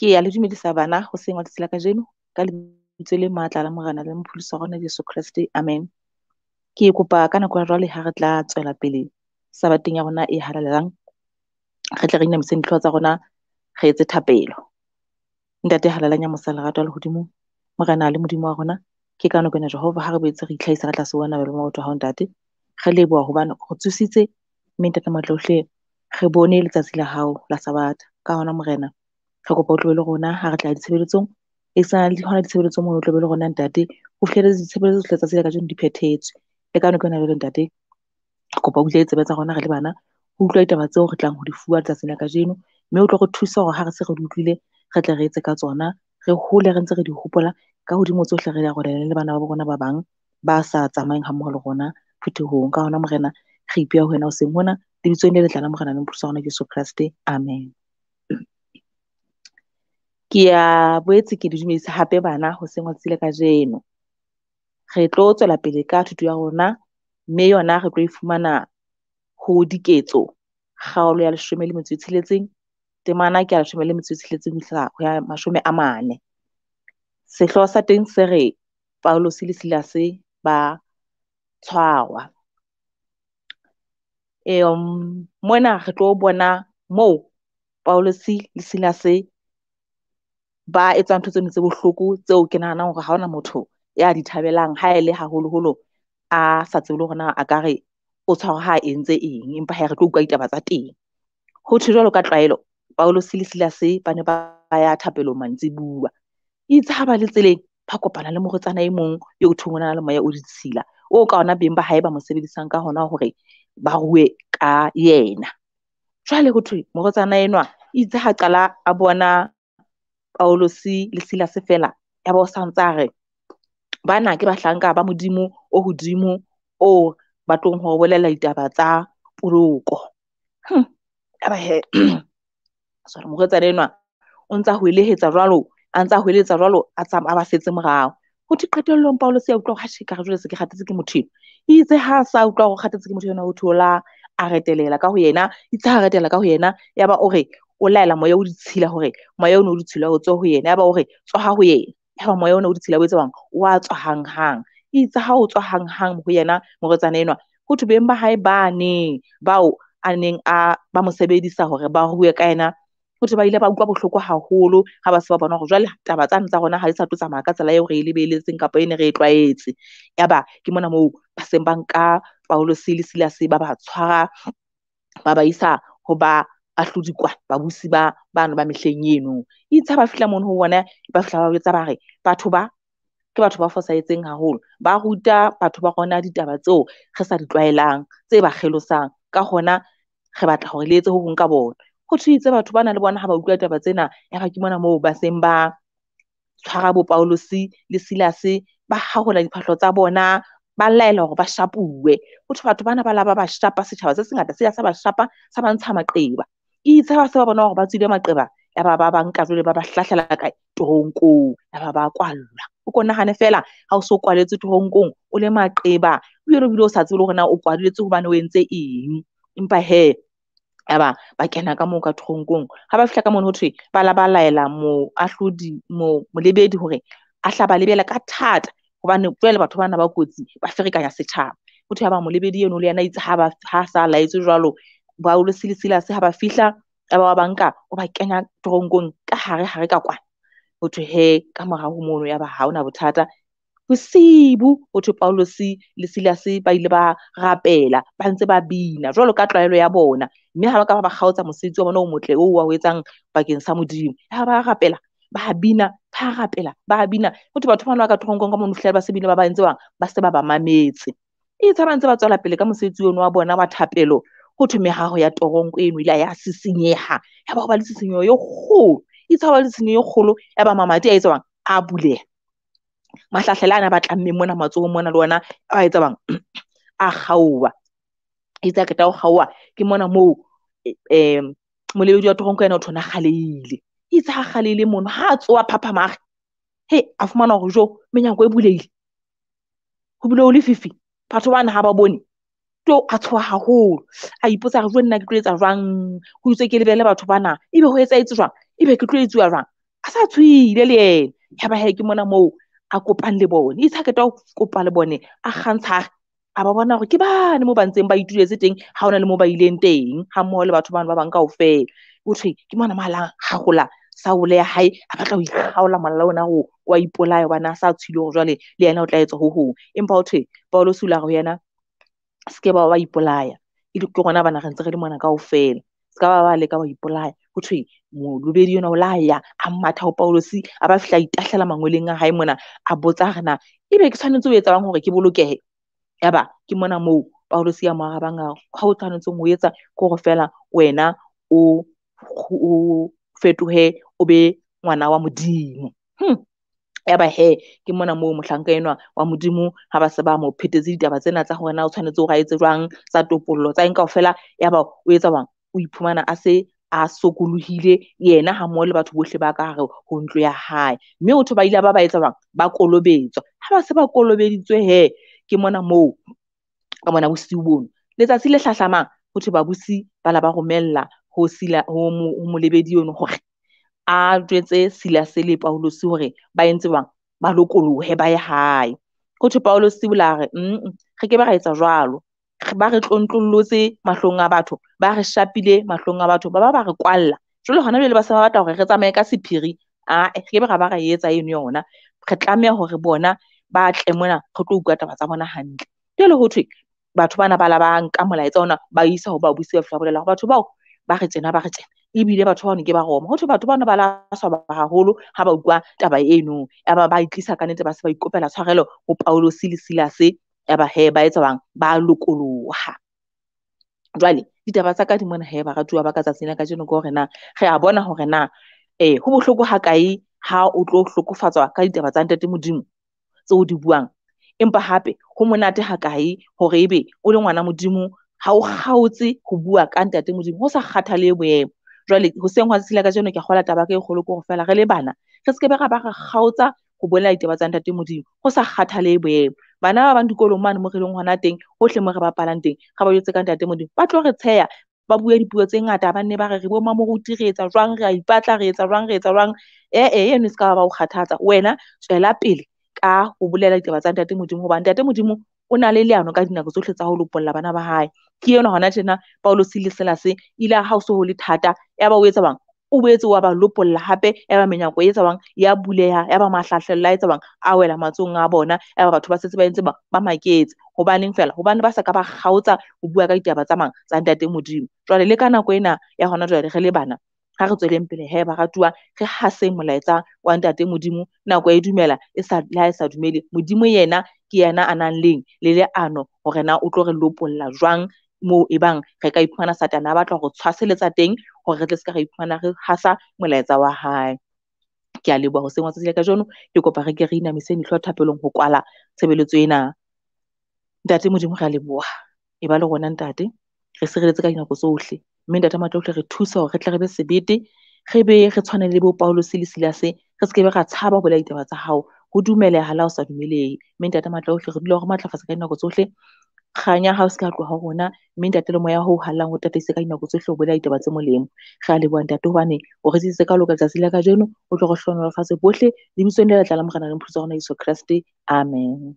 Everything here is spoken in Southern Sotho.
Ke ya le dumedisa bana hoseng wa letsatsi la kajeno ka lebitso le matla la Morena le Mopholosi wa rona Jesu Kreste. Amen. Ke kopa ka nako ya jwale ha re tla tswela pele sabateng ya rona e halalelang, re tle re inamiseng dihlooho tsa rona, re etse thapelo. Ntate ya halalelang ya mosa lerato ya lehodimo, Morena le Modimo wa rona, ke ka nako ena Jehova ha re boetse re itlhahisa ka tlase ho wena le maoto a hao ntate. Re leboha hobane re tsositse mme ntate Matlohle re bone letsatsi la hao la Sabatha. Ka hona Morena, re kopa o tlobe le rona ha re tla ditshebeletsong, e sa le hona ditshebeletsong mono o tlobe le rona ntate, ho fihlele ditshebeletso tsohle tsatsi la kajeno di phethetswe. Le ka nako ena jwale ntate, re kopa o butle ditsebe tsa rona re le bana, ho utlwa ditaba tseo re tlang ho di fuwa letsatsing la kajeno, mme o tlo re thusa hore ha re se re di utlwile, re tle re etse ka tsona, re hole re ntse re di hopola. Ka hodimo tsohle re arolelane le bana ba bo rona ba bang ba sa tsamayeng ha mmoho le rona phuthehong. Ka hona Morena, re ipeha ho wena hoseng hona, lebitsong le letla la Morena le Mopholosi wa rona Jesu Kreste. Amen. Ke ya boetse ke le dumedisa hape bana hoseng wa letsatsi la kajeno. Re tlo tswela pele ka thuto ya rona, mme yona re tlo e fumana ho Diketso kgaolo ya 16, temana ke ya 16 ho isa ho ya 40. Sehlooho sa teng se re Paulus le Silase ba tshwarwa. Mona re tlo bona moo Paulus le Silase ba etsang ntho tseno tse bohloko tseo ke nahanang hore ha hona motho ya di thabelang, ha e le haholoholo a sa tsebe le hore na a ka re o tshwarwa ha a entse eng, empa ha re tlo utlwa ditaba tsa teng. Ho thwe jwalo ka tlwaelo, Paulus le Silase ba ne ba ya thapelong mantsibuya. Itse ha ba le tseleng, ba kopana le morwetsana e mong eo thweng o na le moya o ditshila, o ka ona beng ba hae ba mo sebedisang ka hona hore ba rue ka yena. Jwale ho thwe morwetsana enwa itse ha qala a bona Paulus le Silase fela, ya ba o sa ntsa re bana ke bahlanka ba Modimo o hodimo o ba tlong ho bolela ditaba tsa poloko. Yaba he sorry, morwetsana enwa o ntsa hwelehetsa jwalo, a ntsa hweletsa jwalo, a tsamaya a ba setse morao. Ho thwe qetellong Paulus ya utlwa hore atjhe, ekare jwale se ke kgathetse ke motho enwa. Itse ha sa utlwa hore o kgathetse ke motho enwa, ho thola a retelela ka ho yena. Itse ha retela ka ho yena, yaba o re o laela moya o ditshila hore moya ono o ditshila o tswe ho yena. Yaba o re tswa ho yena. Yaba moya ona o ditshila o etsa jwang? Wa tswa hanghang. Itse ha o tswa hanghang ho yena morwetsana enwa, ho thwe beng ba hae ba neng bao a neng a ba mo sebedisa hore ba rue ka yena, ho thwe ba ile ba utlwa bohloko haholo ha ba se ba bona hore jwale taba tsane tsa rona ha di sa tlo tsamaya ka tsela eo re e lebeletseng kapa e ne re e tlwaetse. Yaba ke mona moo ba seng ba nka Paulus le Silase ba ba tshwara, ba ba isa ho ba ahlodi kwa, babusi ba bano ba mehleng eno. Itse ha ba fihla mono ho bona, ba fihla ba botsa ba re batho ba ke batho ba fosahetseng haholo, ba ruta batho ba rona ditaba tseo re sa di tlwaelang, tse ba kgelosang. Ka hona re batla hore le etse ho hong ka bona. Ho thwe itse batho bana le bona ha ba utlwa taba tsena, yaba ke mona moo ba seng ba tshwara bo Paulus le Silase, ba hahola diphahlo tsa bona, ba laela hore ba shapuwe. Ho thwe batho bana ba la ba ba shapa, setjhaba se sengata se ya sa ba shapa, sa ba ntsha maqeba. Itse ha ba se ba bona hore ba tswile maqeba, yaba ba ba nka jwale ba ba hlahlela kae? Toronkong. Yaba ba kwallwa. O ko nahane fela ha o so kwaletswe toronkong, o le maqeba, o bile o sa tsebe le hore na o kwalletswe hobane o entse eng. Empa he yaba ba kena ka moo ka toronkong. Ha ba fihla ka mono ho thwe ba la ba laela moahlodi, molebedi hore a hla ba lebela ka thata, hobane jwale batho bana ba kotsi, ba ferekanya setjhaba. Ho thwe yaba molebedi eno le yena itse ha ba ha sa laetswe jwalo, Paulus le Silase ha ba fihla, yaba ba banka o ba kenya toronkong ka hare hare ka kwana. Ho thwe he ka morao ho mono yaba ha hona bothata. Bosibu ho thwe Paulus le Silase ba ile ba rapela, ba ntse ba bina jwalo ka tlwaelo ya bona, mme ha ba ka ba kgaotsa mosebetsi wa bona o motle oo wa o etsang bakeng sa Modimo. Ha ba rapela, ba bina, ba rapela, ba bina. Ho thwe batho bana ba ka toronkong ka mono fihlela ba se bile ba ba entse bang, ba se ba ba mametse. Itse ha ba ntse ba tswela pele ka mosebetsi ono wa bona wa thapelo, ho thwe mehaho ya toronko eno ile ya sisinyeha, ya ba ho ba le tshisinyeho e kgolo. Itse ha ba le tshisinyeho e kgolo, ya ba mamati a etsa bang, a buleha. Mahlahlela ana ba tlammeng mona matsohong mona le ona a etsa bang, a kgaoha. Itse ha qeta ho kgaoha, ke mona moo molebedi wa toronko yena o thona kgalehile. Itse ha kgalehile mono, ha a tsoha phaphamare, he a fumana hore jo menyako e bulehile, ho bile ho lefifi, batho bana ha ba bone. To a tshoha haholo, a ipotsa hore jwale nna ke tlo etsa jwang, ho itswe ke lebelle batho bana, ebe ho etsahetse jwang, ebe ke tlo etsuwa jwang. A sa tshohile le yena. Yaba he ke mona moo a kopang le bone. Itse ha qeta ho kopa le bone, a kgantsha a ba bona hore ke bane moo ba ntseng ba ituletse teng, ha hona le moo ba ileng teng, ha mmoho le batho bano ba bang kaofela. Ho thwe ke mona mo a la harola saole ya hae, a batla ho ikgaola molala ona hore wa ipolaya hobane a sa tshohile hore jwale le yena o tla etswa ho hong. Empa ho thwe Paulus o ile a re ho yena, se ke ba wa ipolaya. Ke rona bana re ntse re le mona kaofela. Se ka ba ba leka ho ipolaya. Ho thwe molobedi enwa o la ya, a matha ho Paulus, a ba fihla a itahlela mangweleng a hae mona, a botsa hore na ebe ke tshwanetse ho etsa jwang hore ke bolokehe. Yaba ke mona moo Paulus ya mo arabang a re, ha o tshwanetseng ho etsa ke hore feela wena o fetohe o be ngwana wa Modimo. Yaba he ke mona moo mohlanka enwa wa Modimo ha ba se ba mo phetetse ditaba tsena tsa hore na o tshwanetse hore a etse jwang, tsa topollo, tsa eng kaofela. Yaba o etsa jwang? O iphumana a se a sokolohile yena ha mmoho le batho bohle ba ka hare ho ntlo ya hae. Mme ho thwe ba ile ba ba etsa jwang? Ba kolobetswa. Ha ba se ba kolobeditswe he, ke mona moo ka mona bosiu bono. Letsatsi le hlahlamang ho thwe babusi ba la ba romella ho Sila, ho molebedi ono hore a jwetse Silase le Paulus hore ba entse jwang, ba lokolohe ba ye hae. Ho thwe Paulus o la re, re ke be ra etsa jwalo. Ba re tlontlollotse mahlong a batho, ba re shapile mahlong a batho, ba ba ba re kwalla. Jwale hona jwale ba se ba batla hore re tsamaye ka sephiri. Re ke be ra ba ra etsa eno yona. Re tlameha hore bona ba tle mona re tlo utlwa taba tsa bona hantle. Jwale ho thwe batho bana ba la ba nka molaetsa ona ba isa ho babusi ba fihla ba bolela hore batho bao ba re tjena, ba re tjena. Ebile batho bao ne ke ba Roma. Ho thwe batho bana ba la swaba haholo ha ba utlwa taba eno. Yaba ba itlisa ka nnete, ba se ba ikopela tshwarelo ho Paulus le Silase. Yaba he ba etsa bang? Ba lokoloha. Jwale ditaba tsa ka di mona he baratuwa ba ka tsatsing la kajeno ke hore na re a bona hore na ho bohloko ha kae ha o tlo hlokofatswa ka ditaba tsa Ntate Modimo tseo o di buang. Empa hape ho monate ha kae hore ebe o le ngwana Modimo ha o kgaotse ho bua ka Ntate Modimo ho sa kgathale boemo. Jwale hoseng hwa tsatsi la kajeno ke kgola taba ka e kgolo ke hore feela re le bana re se ke be ra ba ra kgaotsa ho bolela ditaba tsa Ntate Modimo ho sa kgathale boemo. Bana ba bang dikolong mane mo re leng hona teng, hohle mo re bapalang teng, ga ba jwetse ka Ntate Modimo, ba tlo re tsheya, ba bue dipuo tse ngata, ba nne ba re re bo mamoruti, re etsa jwang, re a ipatla, re etsa jwang, re etsa jwang. Eno e se ka ba o kgathatsa. Wena tswela pele ka ho bolela ditaba tsa Ntate Modimo, hobane Ntate Modimo o na le leano ka dinako tsohle tsa ho lopolla bana ba hae. Ke ena hona tjena Paulus le Silase ile ha ho so ho le thata, yaba o etsa bang? O boetse wa ba lopolla hape, yaba menyako e etsa bang? Ya buleha, yaba mahlahlelo a etsa bang? A wela matsohong a bona, yaba batho ba setse ba entse ba maketse. Hobaneng feela? Hobane ba sa ka ba kgaotsa ho bua ka ditaba tsa mang? Tsa Ntate Modimo. Jwale le ka nako ena ya hona jwale re le bana, ha re tsweleng pele he baratuwa, re haseng molaetsa wa Ntate Modimo. Nako e dumela, e sa, le ha e sa dumele, Modimo yena ke yena a nang leng le leano hore na o tlo re lopolla jwang moo ebang re ka iphumana Satane a batla hore tshwaseletsa teng hore re tle se ka ra iphumana re hasa molaetsa wa hae. Ke a leboha hoseng wa tsatsi la kajeno. Ke kopa re ke re inamise dihlooho thapelong ho kwala tshebeletso ena. Ntate Modimo, re a leboha. E ba le rona Ntate, re sireletse ka dinako tsohle. Mme Ntate Matlotle, re thuse hore re tle re be sebete, re be re tshwane le bo Paulus le Silase, re se ke be ra tshaba ho bolela ditaba tsa hao. Ho dumeleha le ha o sa dumelehe. Mme Ntate Matlotle, re dula re matlafatsa ka dinako tsohle. Kganya ha o se ka tloha ho rona, mme Ntate le moya ho hallang ho tataise ka dinako tsohle ho bolela ditaba tse molemo. Re a leboha Ntate hobane o re tsitsitse ka loka letsatsi la kajeno, o tlo re hlohonolofatse bohle lebitsong le letla la Morena le Mopholosi wa rona Jesu Kreste. Amen.